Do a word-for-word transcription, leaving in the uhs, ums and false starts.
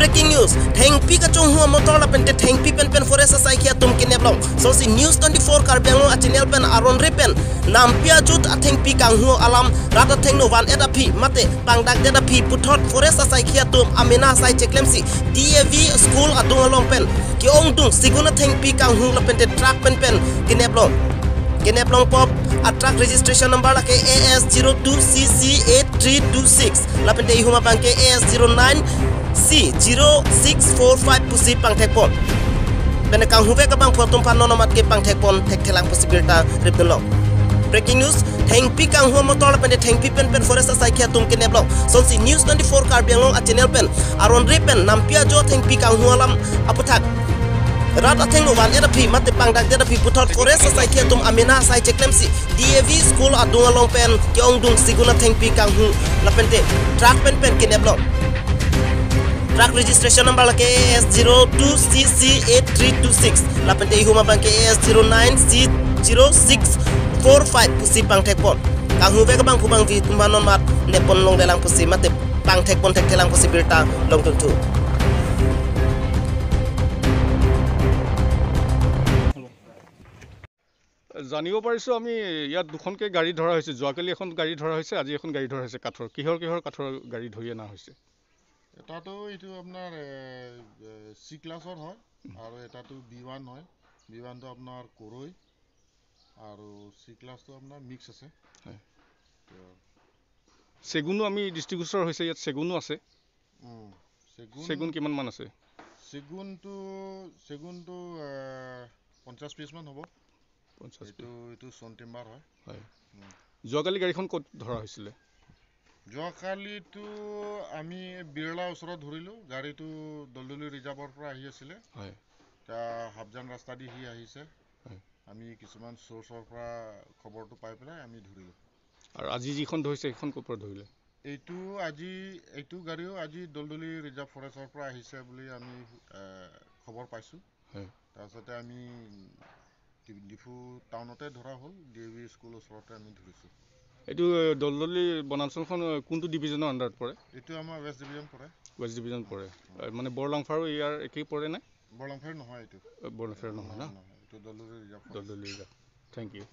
Breaking news, thengpi kachonghu amotor lapente thengpi pen pen forest asaikhi atum kinep long. Sosi News twenty-four Karbi Anglong a channel pen aron re pen nampi ajut athengpi kanghu alam rat athengno van-et aphi mate pangdakdet aphi puthot forest asaikhi atum amena asai cheklemsi D A V school adung along pen ke-ongdung segun athengpi kanghu lapente truck pen pen kinep long. Kinep long pop a truck registration number lake A S zero two C C eight three two six lapente ihum abang ke A S zero nine C zero six four five pusi pangthekpon. Pene kanghu vek abangphu atum aphan non amat ke pangthekpon thekthelang pusi birta ripdun long. Breaking news, thengpi kanghu amotor lapente thengpi pen pen forest asaikhi atum kinep long. Sosi News twenty-four Karbi Anglong a channel pen aron re pen nampi ajut thengpi kanghu alam aputhak rat athengno van-et aphi mate pangdakdet aphi puthot forest asaikhi atum amena asai cheklemsi D A V school adung along pen ke-ongdung segun athengpi kanghu lapente truck pen pen kinep long. Truck registration number lake A S zero two C C eight three two six lapente ihum abang ke A S zero nine C zero six four five pusi pangthekpon. Kanghu vek abangphu abangphi atum aphan non amat neppon longlelang pusi mate pangthekpon thekthelang pusi birta longthunthu. জানিব পাৰিছো আমি ইয়াত দুখনকে গাড়ী ধৰা হৈছে। যোৱাকালি এখন গাড়ী ধৰা হৈছে, আজি এখন গাড়ী ধৰা হৈছে কাঠৰ। কিহৰ কিহৰ কাঠৰ গাড়ী ধৰি অনা হৈছে? এটাতো এইটো আপোনাৰ চি ক্লাছৰ হয় আৰু এটাতো বি ওৱান হয়। বি ওৱানটো আপোনাৰ কৰ্দৈ আৰু চি ক্লাছটো আপোনাৰ মিক্স আছে। হয়। তো চেগুনো আমি দৃষ্টিগোচৰ হৈছে, ইয়াত চেগুনো আছে। উম, চেগুন চেগুন কিমান মান আছে? চেগুনটো চেগুনটো আহ, পঞ্চাছ পিচমান হ'ব। পঞ্চাছ পিচ। এইটো এইটো ষ্টন টিম্বাৰ হয়। হয়। উম। যোৱাকালি গাড়ীখন ক'ত ধৰা হৈছিলে? যোৱাকালিতো আমি বিৰলা ওচৰত ধৰিলোঁ। গাড়ীটো দলদলি ৰিজাৰ্ভৰ পৰা আহি আছিলে। হয়। এতিয়া হাফজান ৰাস্তা দি সি আহিছে। হয়। আমি কিছুমান চ'ৰ্চৰ পৰা খবৰটো পাই পেলাই আমি ধৰিলোঁ। আৰু আজি যিখন ধৰিছে, সেইখন ক'ৰ পৰা ধৰিলে? এইটো আজি এইটো গাড়ীও আজি দলদলি ৰিজাৰ্ভ ফৰেষ্টৰ পৰা আহিছে বুলি আমি এ, খবৰ পাইছোঁ। হয়। তাৰপিছতে আমি ডি- ডিফু টাউনতে ধৰা হ'ল, ডি এ ভি স্কুল ওচৰতে আমি ধৰিছোঁ। এইটো এ, দলদলি বনাঞ্চলখন এ, কোনটো ডিভিজনৰ আণ্ডাৰত পৰে? এইটো আমাৰ ৱেষ্ট ডিভিজন পৰে। ৱেষ্ট ডিভিজন পৰে। এ, মানে বৰলাংফাৰো ইয়াৰ একেই পৰে নে? বৰলাংফাৰ নহয় এইটো। এ, বৰলাংফাৰ নহয় ন? নহয়, এইটো Doldoli reserve forest. Doldoli reserve. Thank you.